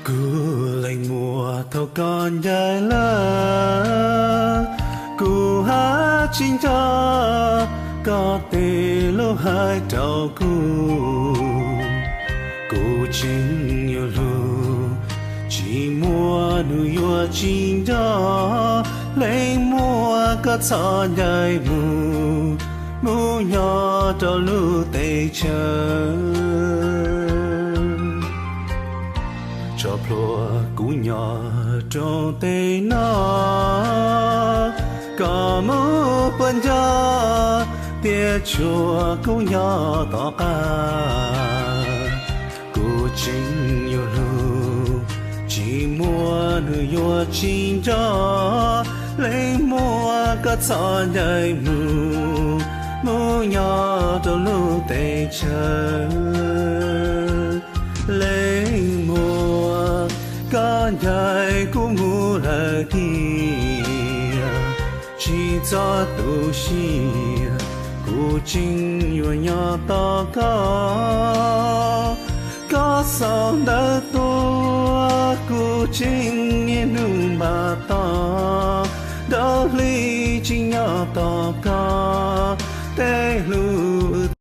Kuv leej muam, thaum koj ncaim lawm, kuv hab tsis nco koj tej lus hais rau kuv. Kuv tseem yuav hlub, tsis muaj hnub yuav tsis nco leej muam, koj txhob ncaim mus, mus nyob rau lub teb chaws. Tso plhuav kuv nyob rau tej no, koj mus puas nco, tias tsuas kuv nyob tom qab. Kuv tseem yuav hlub, tsis muaj hnub yuav tsis nco leej muam, koj txhob ncaim mus, mus nyob rau lub teb chaws. Leej muam, koj ncaim kuv mus lawm tiag, tsis txhob tu siab, kuv tseem yuav nyob tos koj. Koj xaus ntawv tuaj, kuv tseem niaj hnub npaj tos, nrog hli tsis nyob tos koj, tej hlub